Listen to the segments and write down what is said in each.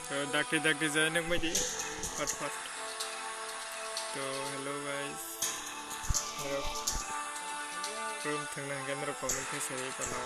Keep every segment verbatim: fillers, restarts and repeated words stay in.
To dakti dakti jai nang mai di. Fat fat. To hello guys. Norok room thangna hingke norok comment khe sai pano.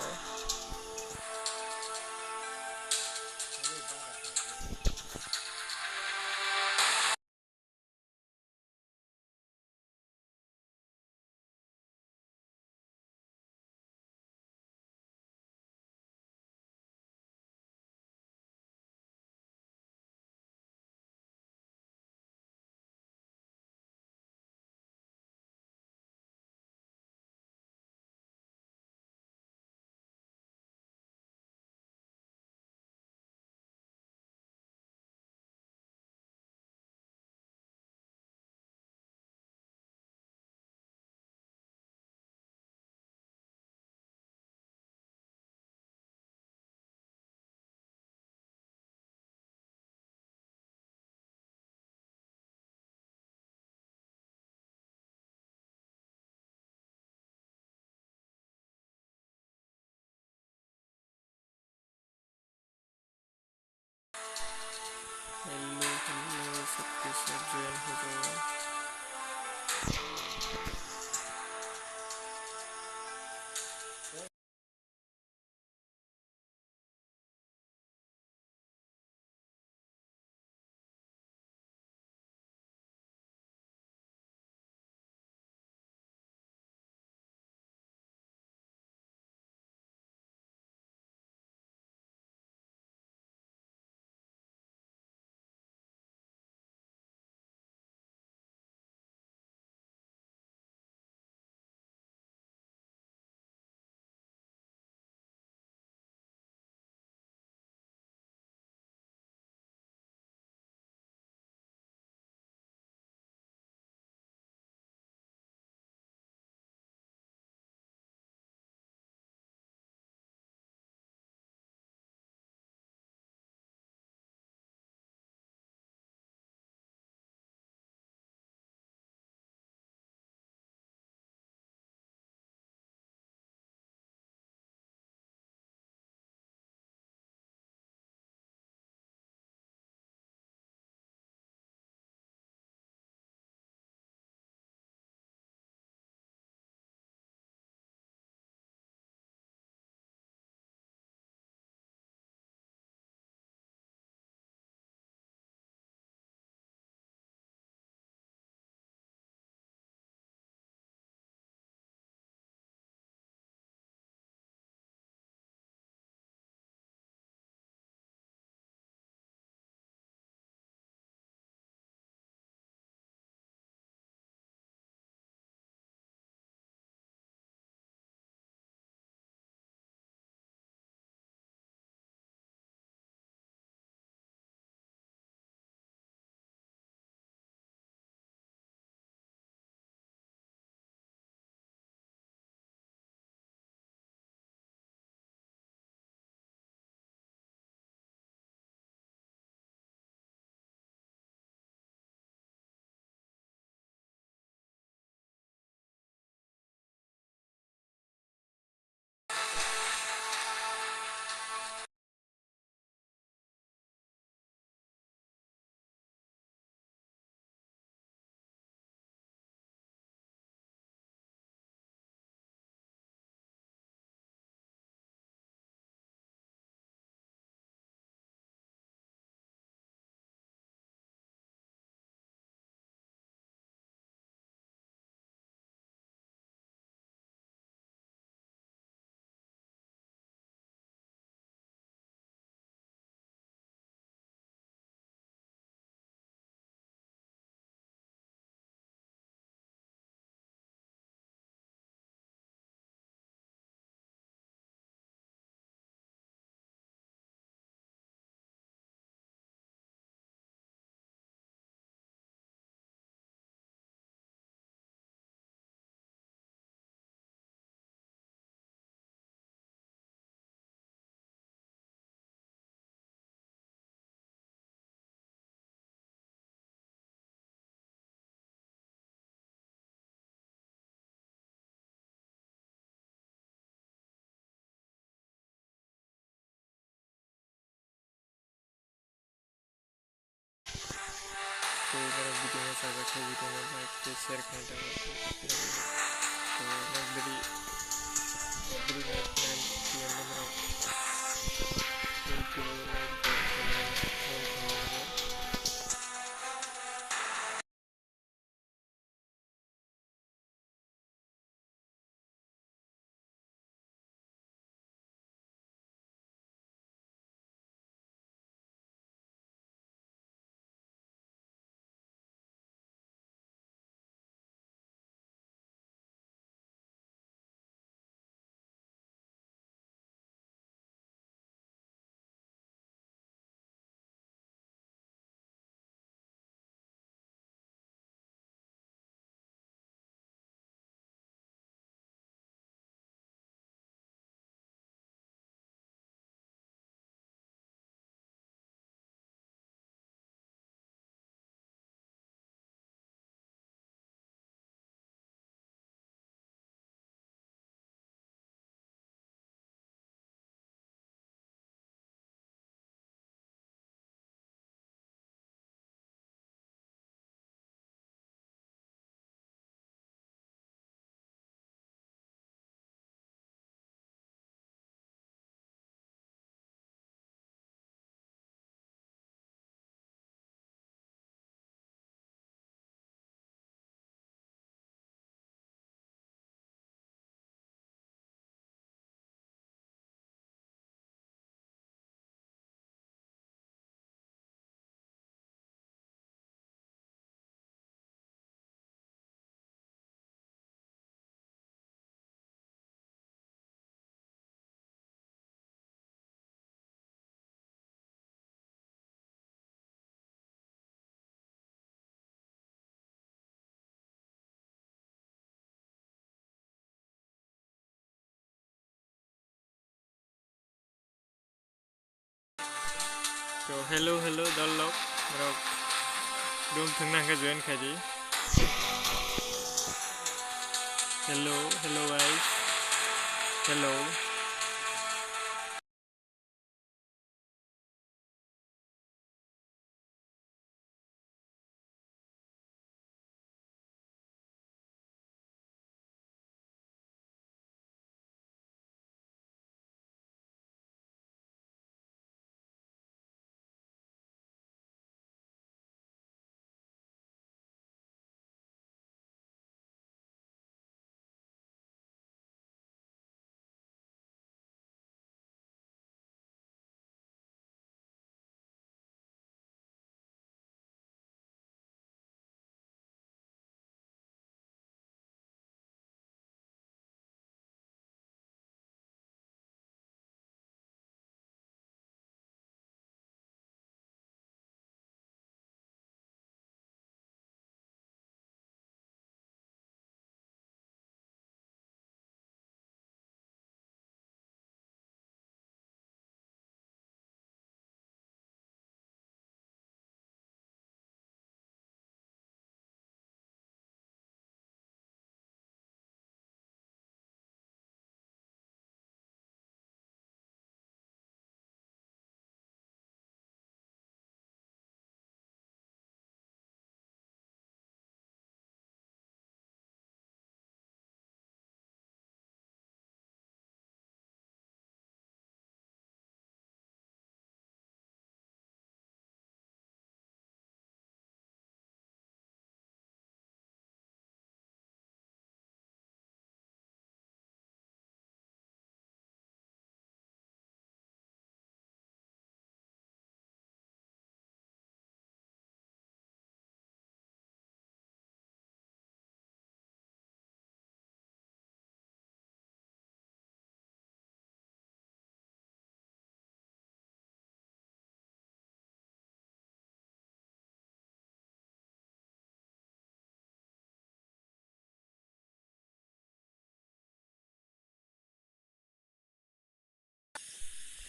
Video no chajak khe video no like tei share khaina ta. To nokdiri, nokdiri nine P M borok tei twi like tei comment khaina ta. So, hello, hello, dol rok, rok room thwngna hwnkhe join khai di. Hello, hello, guys. Hello.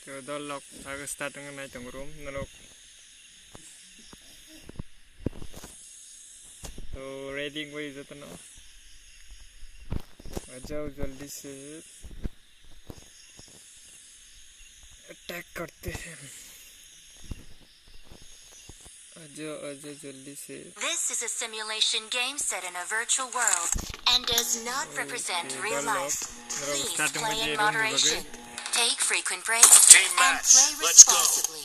To dol rok age start wngwi nai tongo room norok. To ready wngwi jotono. Ajao jaldi se attack karte hain. Ajo, ajo, jaldi se. This is a simulation game set in a virtual world and does not represent real life. Please play in moderation, take frequent breaks, and play responsibly.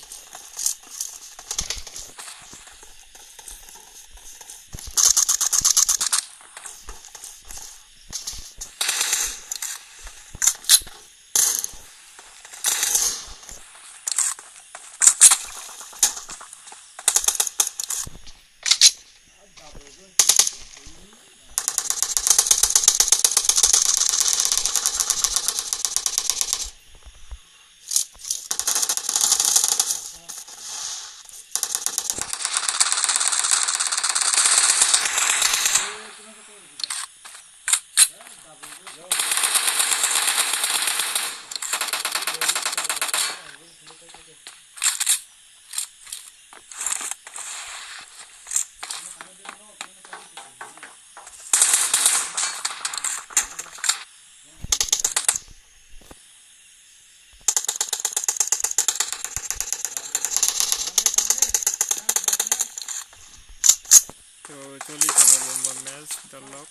To choli tongmo bomba match, dalok.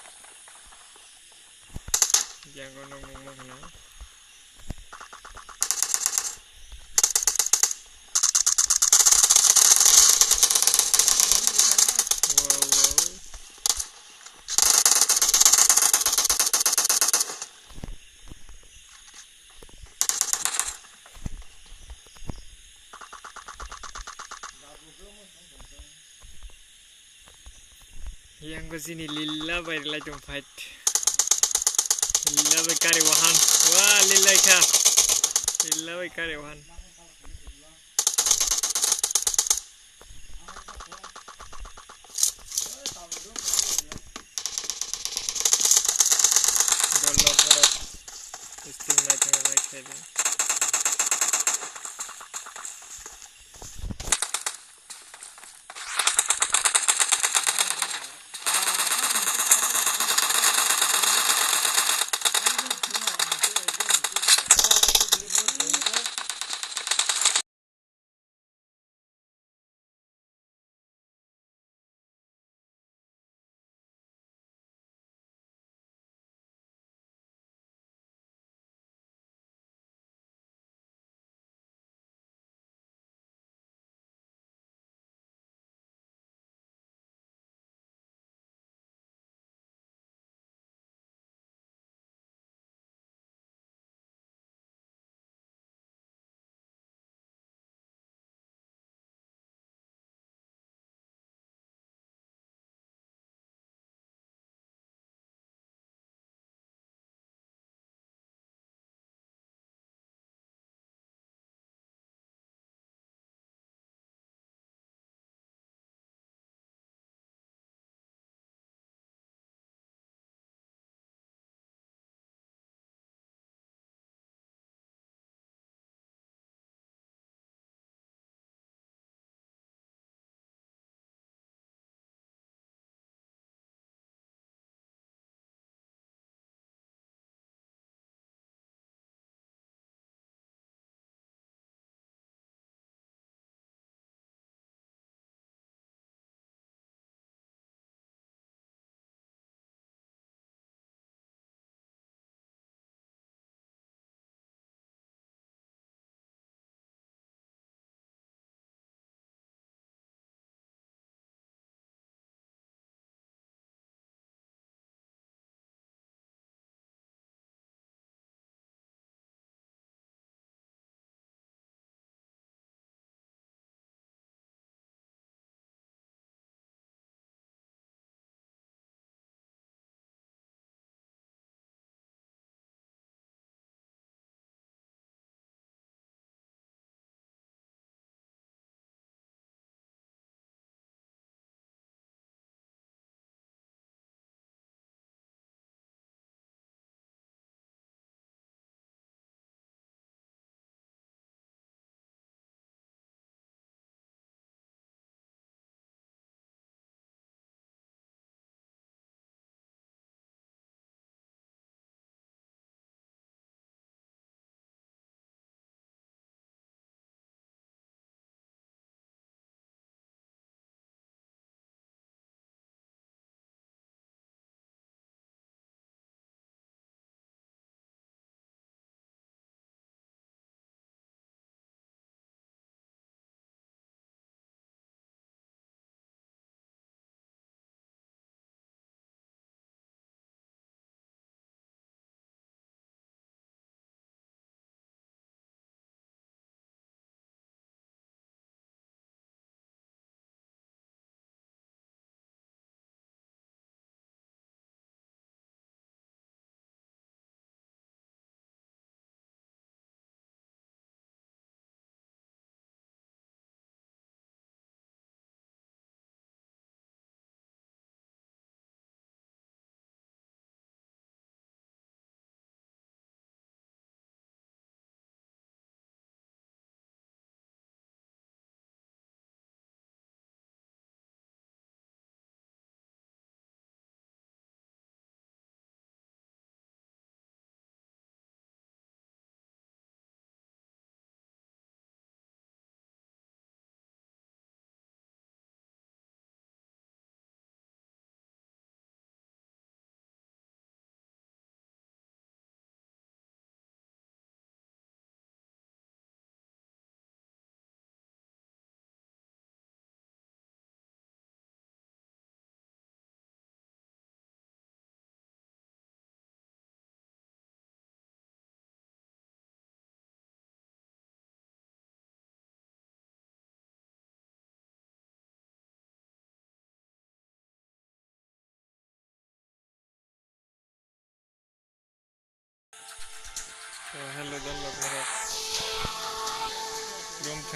Yang kono mungma khna. Wow, wow. Yang ko sini lila bai lai tong fight. Lila bai kari wahan. Wah, lila kha. Lila bai kari wahan. Dol dol dol. Steam light ngai light khai di.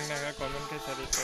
Naga comment khe sari to.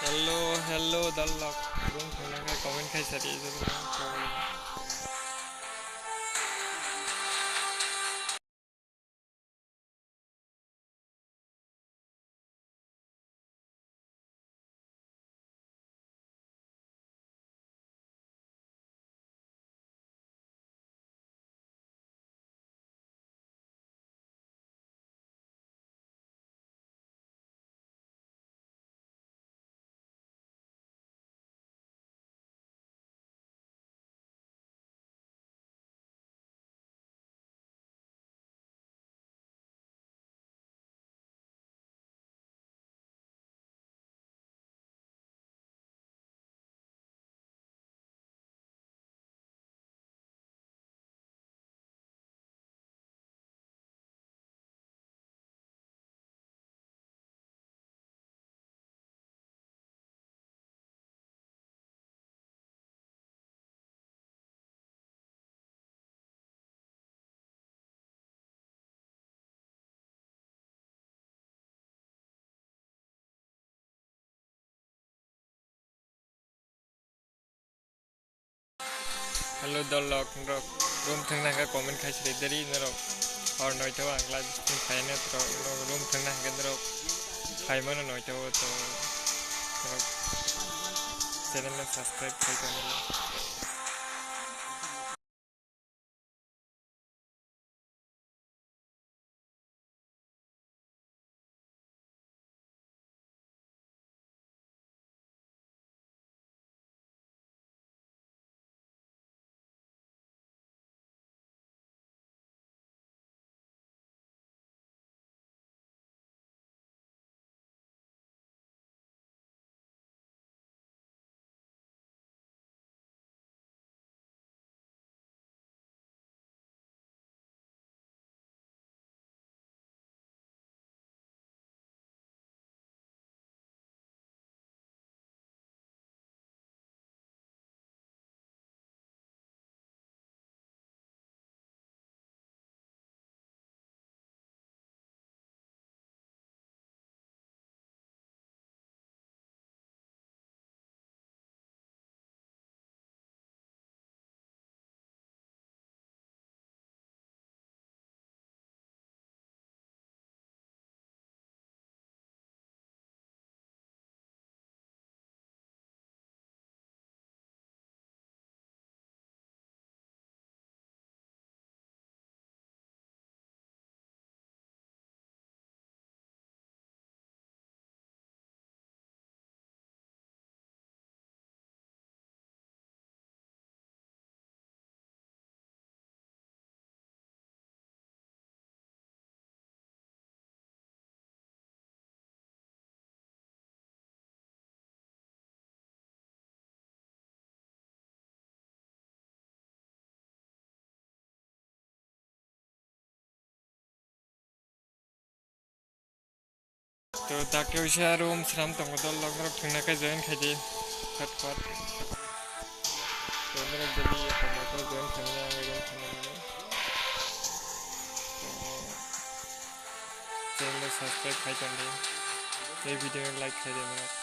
Hello, hello, dalok. Room thangna khe comment khai sari. Hello, dalok, norok room thangna khe comment khai sri deri norok. Hor noita o ang live stream khai no to, norok room thangna khe norok khai mano noita o to, norok channel no subscribe khai tongwi. To dakhe uisa room swnam tongo, dol lok norok thwngna khe join khai di. Fat fat. To norok daily eko mata join khaimani ang join khaimani. To channel subscribe khai tong di. Tei video like khai di norok.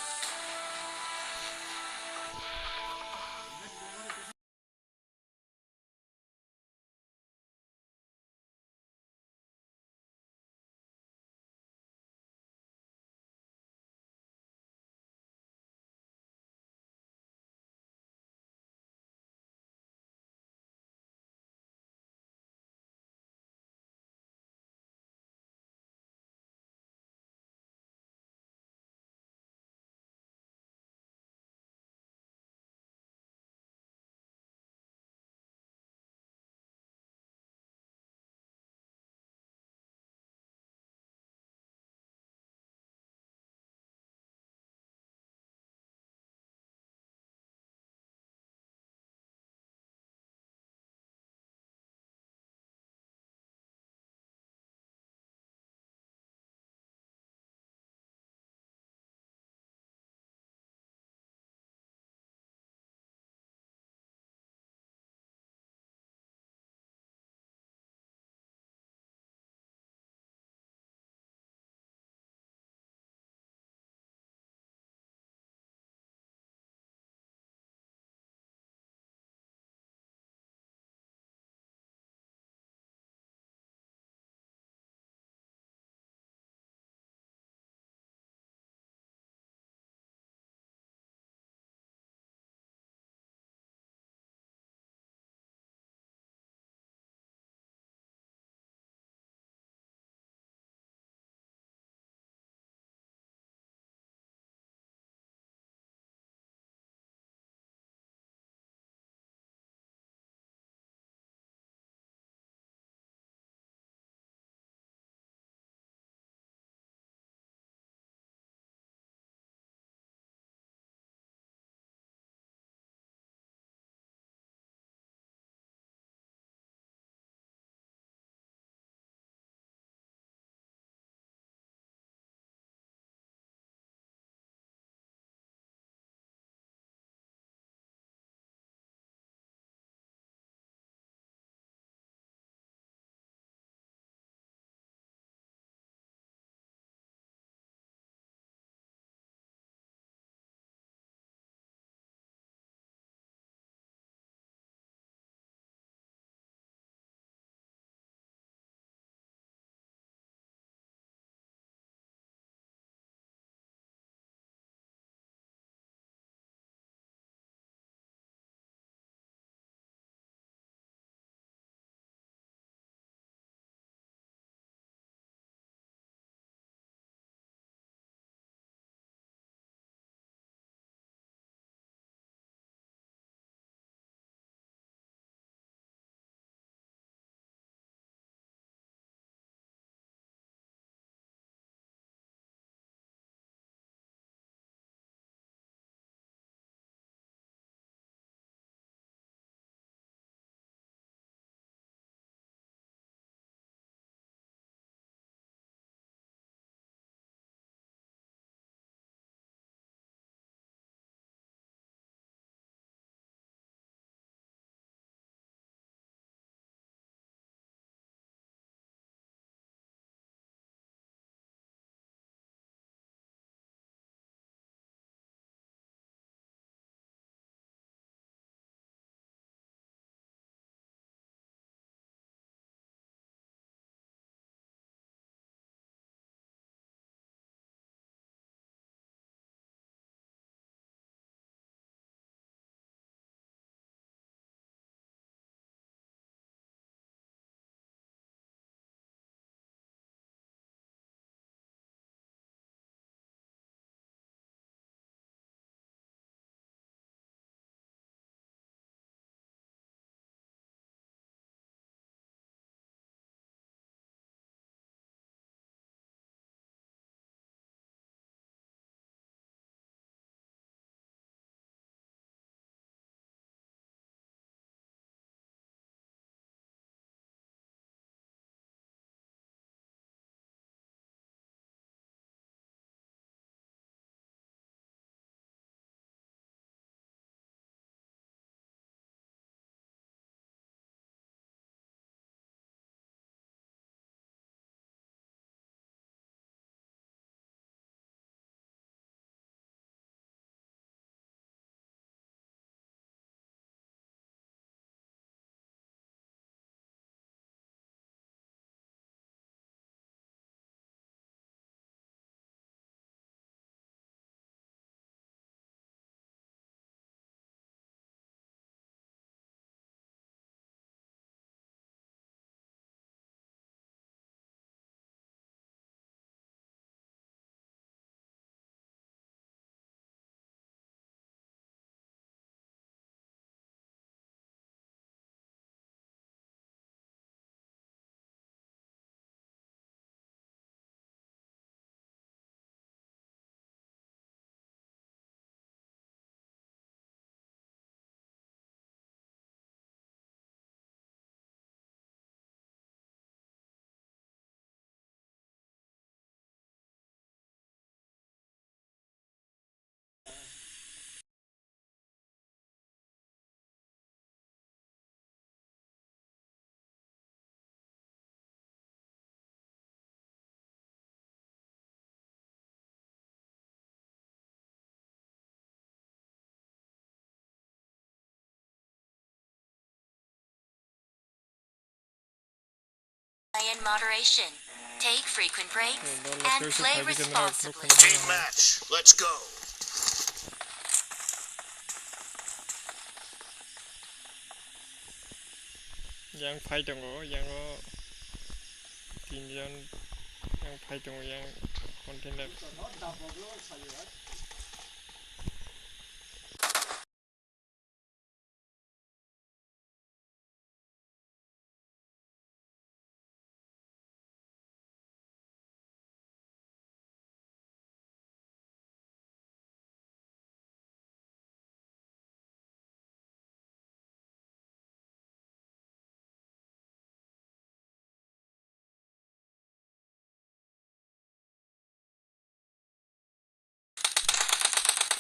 In moderation. Take frequent breaks and play responsibly. Team match. Let's go. Yang phai tongo, yang o tinjon yang phai tongo, yang container.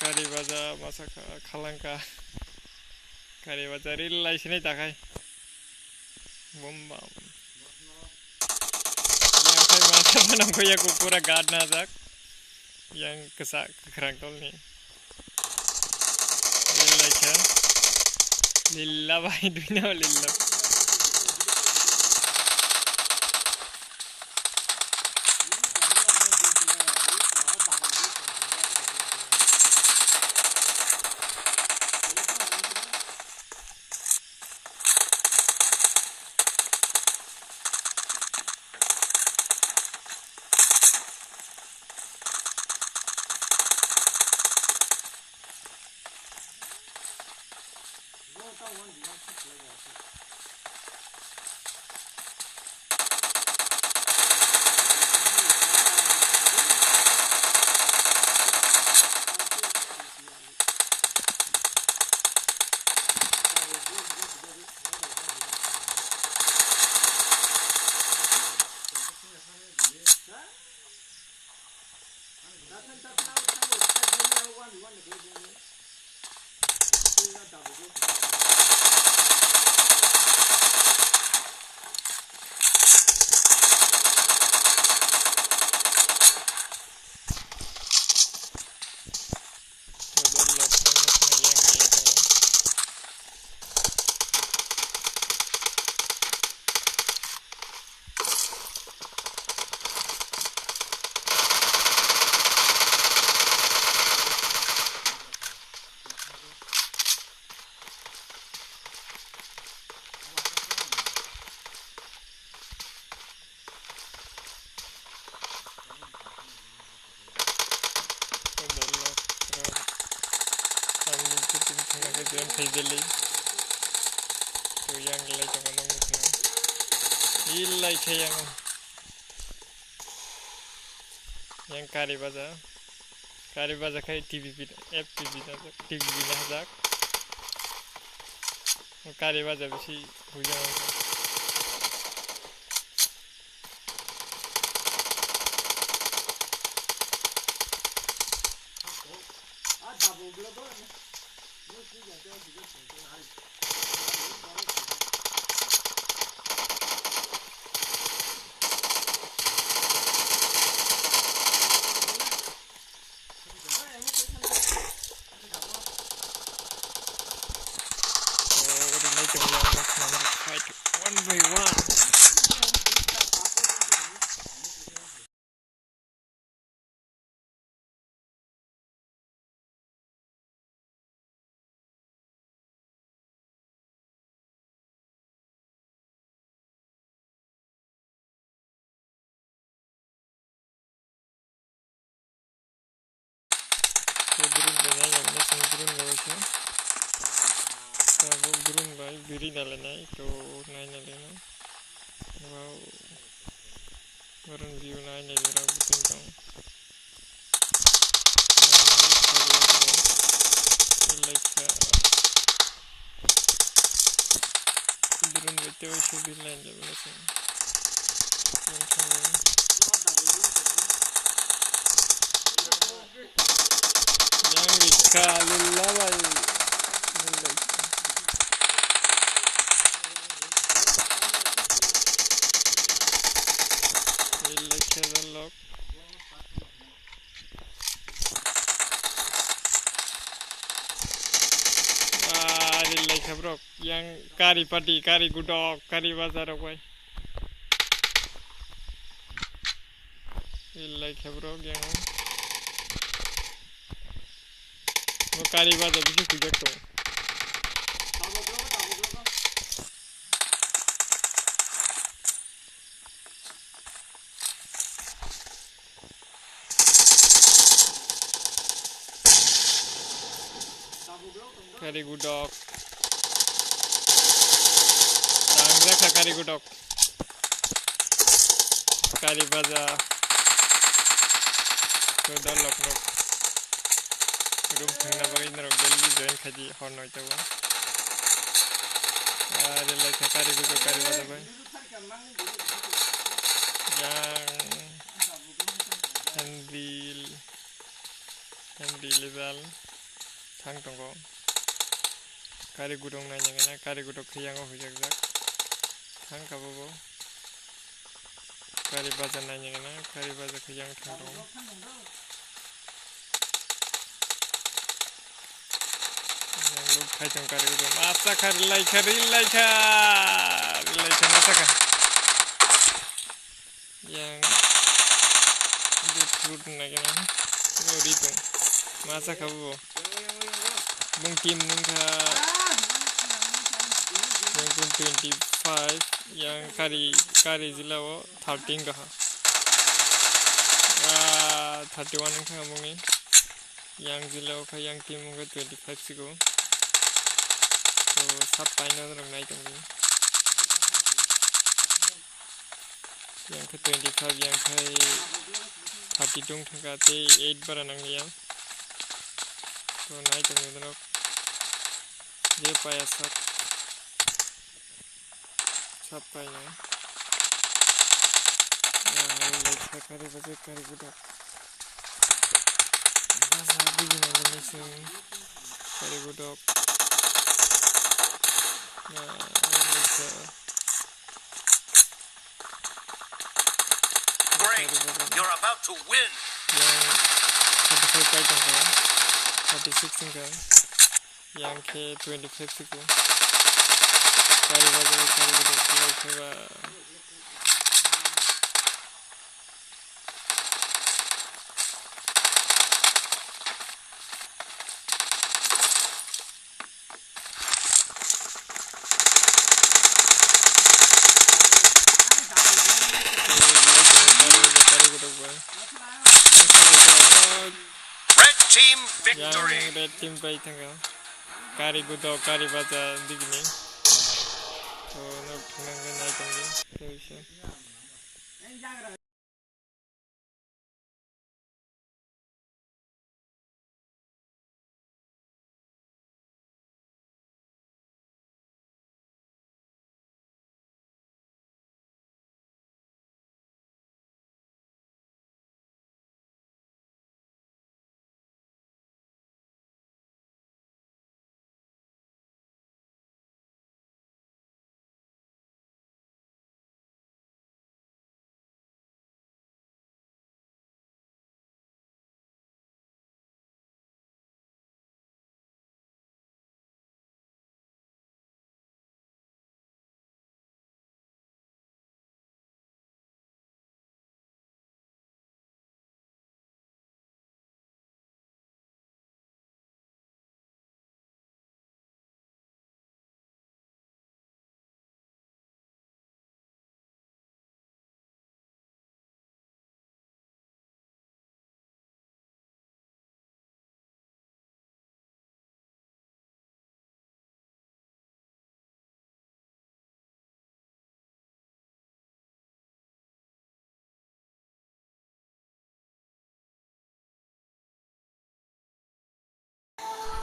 Kari baja masa kha-, khalangka. Kari baja ril lai sinai takhai. Bom bam. Yang khai masa manang ko ya ko pura guard na jak. Yang kesa kwkhrang tolni. Lil lai kha. Lilla bai duina lilla. Ang ni shooting thangna khe jam khai belai. To yang lai tongo nang nukha. Hil lai khe yang. Yang kari baja. Kari baja khai T V pi-, F T V na, T V pi na hajak. Kari baja bisi huijak. One by one. Drone bai nai nai mano chwng drone bai waisa. Tabuk drone bai biri nalainai to nai nalainai. Wow. Drone view nai nai rok bwtwng tong. Like, uh, Drone bai tei waisa biri line level se. Yang thangwi. Yang rikha lila bai. Lila khe lok. Ah, ril lai kha borok. Yang kari party, kari gudok, kari bazar rok bai. Ilai khe bro, yang. Bo kari baja bisi kujak tong. Kari gudok. Tangjak kha kari gudok. Kari baja. Koda lok lok. Room thangna bagwi norok daily join khaidi hor noita o. Are lai kha kari gudok kari baja bai. Yang handle, handle level thang tongo. Kari gudok naina gana, kari gudok khe yango huijakjak. Thang kha bobo. Kari baja naina gana, kari baja khe yang thang tongo. Yang luk khai tong kari gudok. Masa kari lai kha, ri lai kha. Ri lai kha, masa kha. Yang fruit na kena. Ori tong. Masa kha bo. Bung team nung kha. Yang kun twenty five. Yang kari, kari jila o thirteen kha. Ah, thirty one nung kha bung ni. Yang jila o kha yang team nung kha twenty five siko. So, sab paina rok nai tong. Yang khe twenty five, yang khe thirty two wng thangkha, tei eight bara nangya. To nai tongni norok je paya sak, sab painai. Yang lai thakari bajai kari gudok. Basa bigi nangni sing kari gudok. Na, lai kha. Great. You're about to win. Yang thirty five kai tongkha, thirty six wngkha, yang khe twenty five siko. Kari bajai, kari bajai, kari bajai. Red team victory. Yang red team bai thangkha. Kari gudok, kari baja digini. To, no, nang nai tongdi.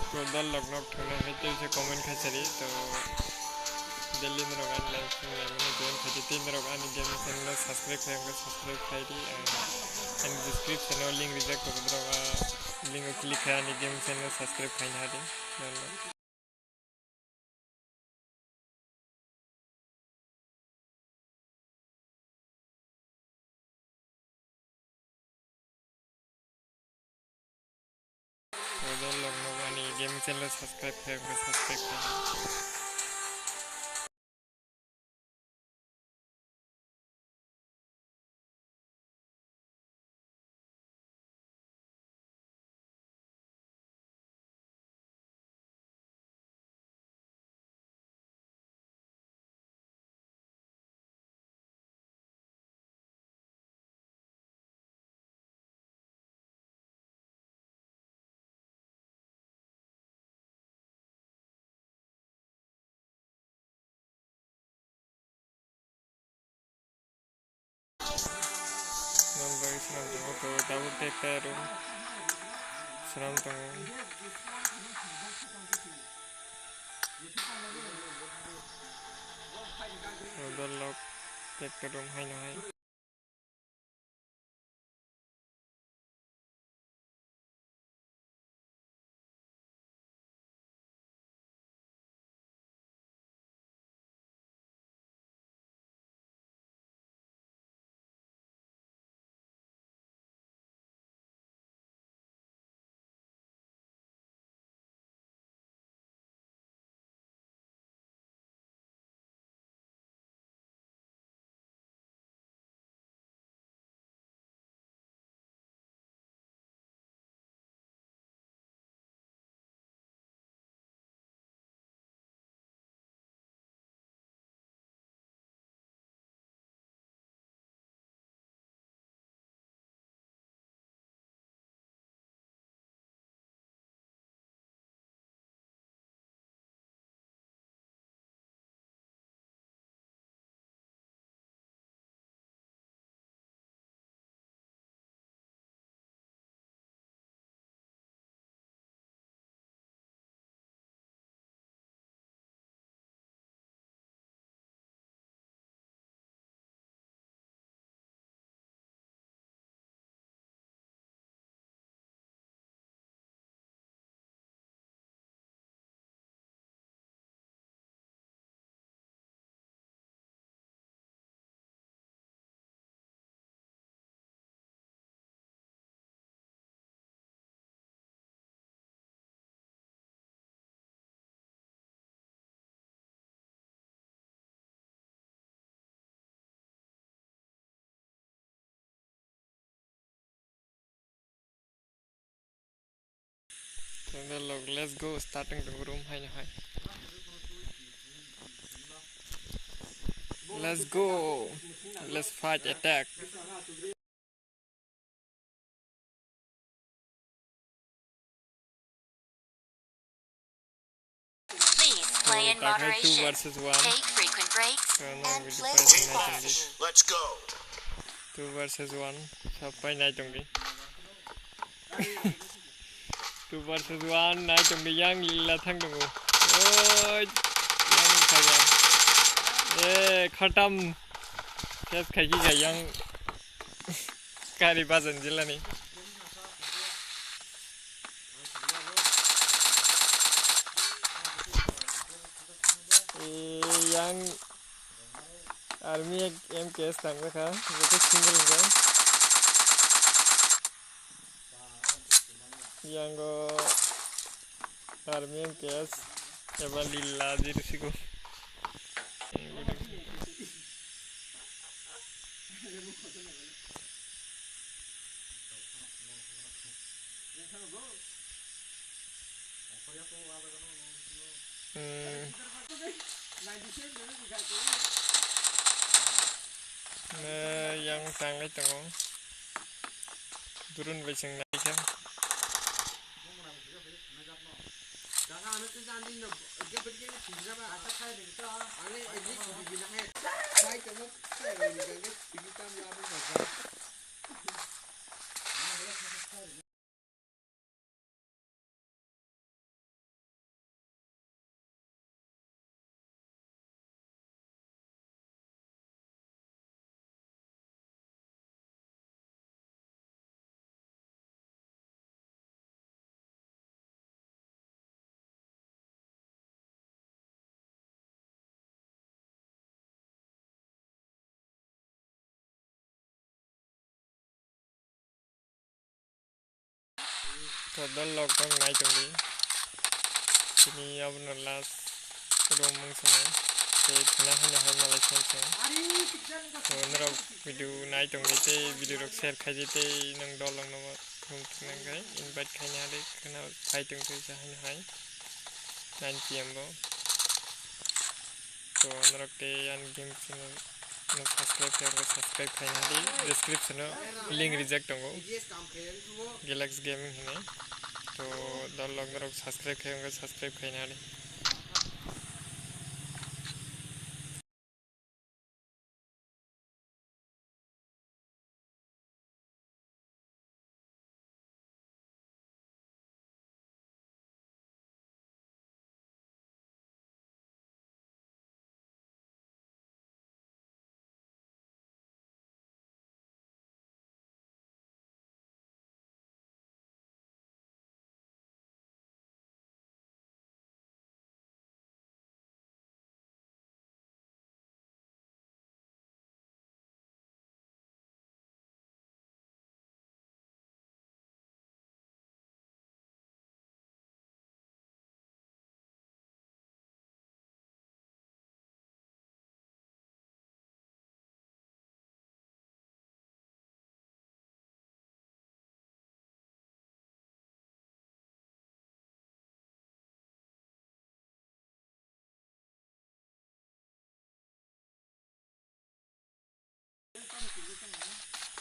Koda lok nok thangna hai tei se comment khai sari to daily norok ani live stream lai mani join khai di tei norok ani gaming channel no subscribe khai wngkha subscribe khai di ani description o link rijak tongo borok link o click khai ani gaming channel no subscribe khaina di. Order log no ani gaming channel subscribe khai subscribe khai. Ang tongo to double tap tap room. Swnam tongo. Double lock tap tap room haino hai. Let's go, starting to room hai hai. Let's go. Let's fight, attack. Please play in moderation. Two versus one. Take frequent breaks and play responsibly. Let's go. Two versus one. Sapai nai tongdi. Two versus one nai tongdi, yang lila thang tongo. Oi, yang kaya. Eh, khatam. Ses khaiki ga yang. Kari bajan jilani. Eh, yang army ek M K S tangkha, joto single wngkha. Yango army M K S eba lila jiri sigo. Hmm. Yang tanglai tongo. Drone bai chwng naikha. To dol lockdown nai tongdi. Tini abono last room mung swngo. Tei khna hwnwi hai malai song song. To norok video nai tongdi tei video rok share khaidi tei nwng dol rok no mung tong nang khe invite khaina hadi khna phai tong tei sa hwnwi hai nine P M bo. To norok tei ani game channel no subscribe khe subscribe khaina hadi description o link rijak tongo. Galax Gaming hwnwi. To dol lok norok subscribe khai wngkha, subscribe khaina hadi.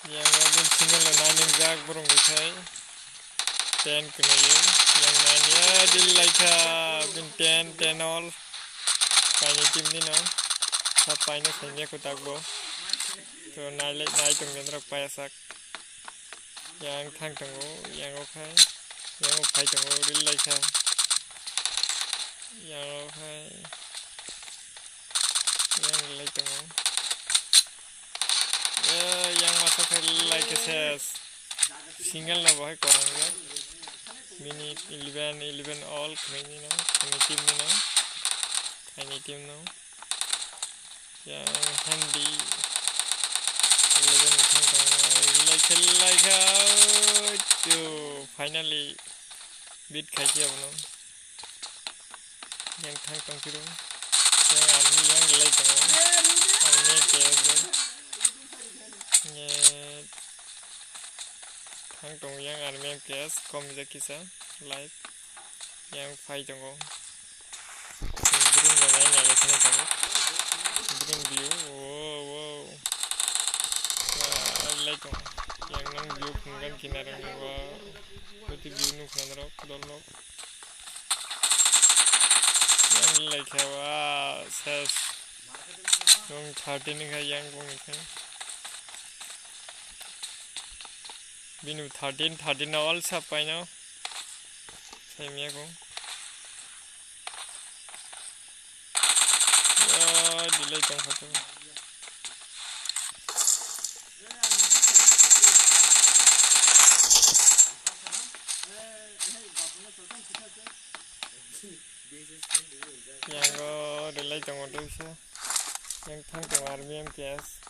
Yang o bini single no nani jak borok ni khai. Ten kwnwi yang nani ya dil lai kha bin ten, ten all. Kaini team ni no. Sa paino sainya ko tak bo. To nai lai nai tong den rok paya sak. Yang thang tongo, yang o khai. Yang o phai tongo, ril lai kha. Yang o khai. Yang lai tongo. Eh, yang masa khai lai khe ses. Single no bahai korang ya. Minute eleven, eleven all khnai ni no, khnai team ni no, khaini team no. Yang handy eleven ni thang tongo, lai khe lai kha. Finally beat khai khe abono. Yang thang tong phiro. Yang army yang lai tongo. Army K S bai. Nge thang tong yang army yang K S kom jak kisa live. Yang phai tongo. Green bai nai nai lai kheno tongo. Green view. Wow, wow. Wah, lai tongo. Yang nang view phungan kinaro ni, wow. Koti view nuk nang rok, dol nok. Yang lai kha wa ses. Nung thirteen kha yang bung kha. Binu thirteen, thirteen na all sap paino. Sai miya ko. Ya, delay tong kha. Yang go delay tongo tuisa. Yang thang tongo army M K S.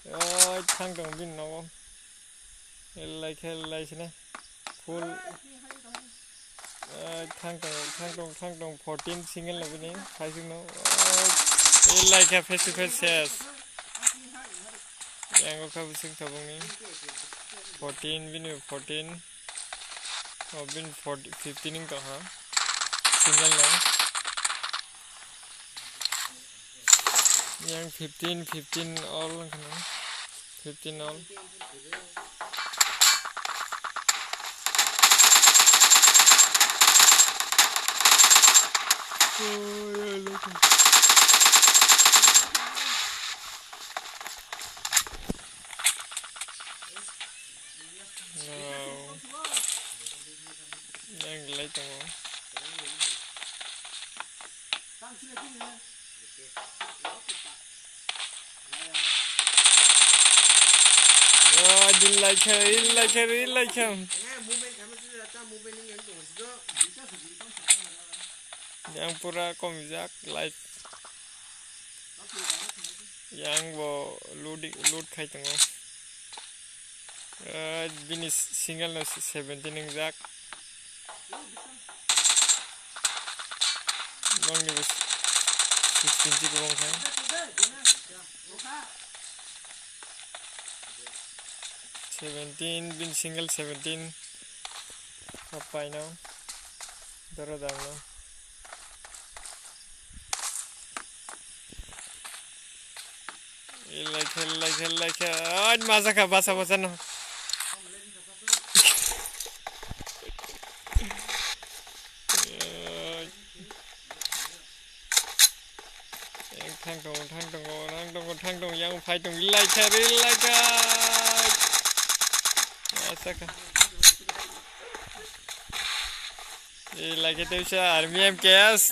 Oi, thang tongo bini nogo. Elai khe elai sini. Full. Oi, thang tongo, thang tongo, thang tongo. Fourteen single no bini. Khaising no. Oi, elai khe face to face ses. Yang go kha bising tabung ni. Fourteen bini fourteen. Oh, bini forty, fifteen wng tong ha. Single no. Yang fifteen, fifteen all wng khna. Fifteen all. Wow. Yang gelai tongo. Oh, dil lai khe, dil lai khe, dil lai khe. Yang pura komijak, live. Yang bo load, load khai tongo. Eh, bini single no seventeen wngjak. Bangni bo sixteen si kwbang khai. Seventeen, bini single seventeen. Paino. Doro dangno. Ilai khe, ilai khe, ilai khe. Ai, ma jakha, basa, basa no. Ai. Yang thang tongo, thang tongo, thang tongo, thang tongo, yang phai tongo, ilai khe, ilai khe. Ma jakha. Ilai khe teisa army M K S.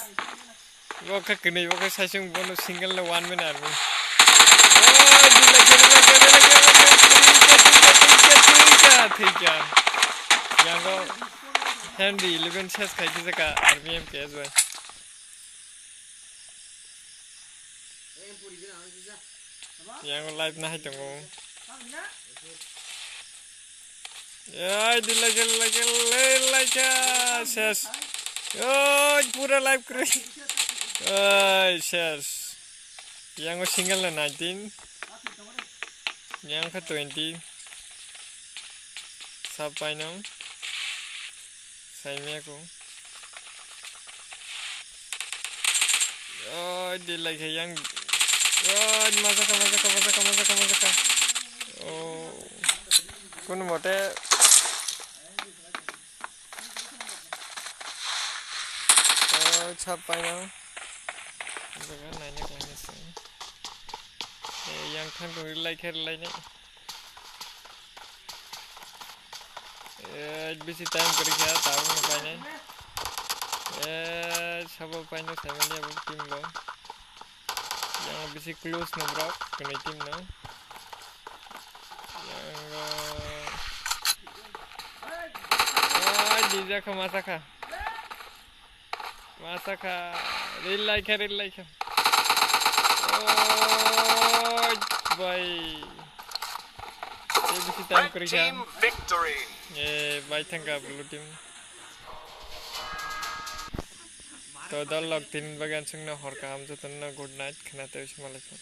Bo kha kwnwi, bo kha saisung, bono single no one man army. Oh, dila khe, dila khe, dila khe, dila khe, thika, thika, thika, thika. Yango Henry eleven ses khai khe jaka army M K S bai. Yango live nahai tongo. Ai, di lagi, lagi, lagi, ses. Oi, pura live kri. Oi, ses. Yang single na nineteen. Yang kha twenty. Sapai nang. Sai me ko. Oi, di lagi yang. Oi, ma jakha, ma jakha, ma jakha, ma jakha, ma jakha. Oh. Kono mote. Oh, chap paino. Jaga naina khlaina se. Eh, yang thang tong rilai khe rilai nai. Eh, bisi time kwrwi kha, tabuk no painai. Eh, sabo paino saimanya bo team bo. Yang bisi close no bro, kwnwi team no. Yang, eh, ah, dija kha masa kha. Masa kha, ril lai kha, ril lai kha. Oh, bai. Tei bisi time kwrwi kha. Red team victory. Eh, bai thangkha blue team. To dol lok tin bagan sungno hor kaham jotono good night khna tei bisi malai kha.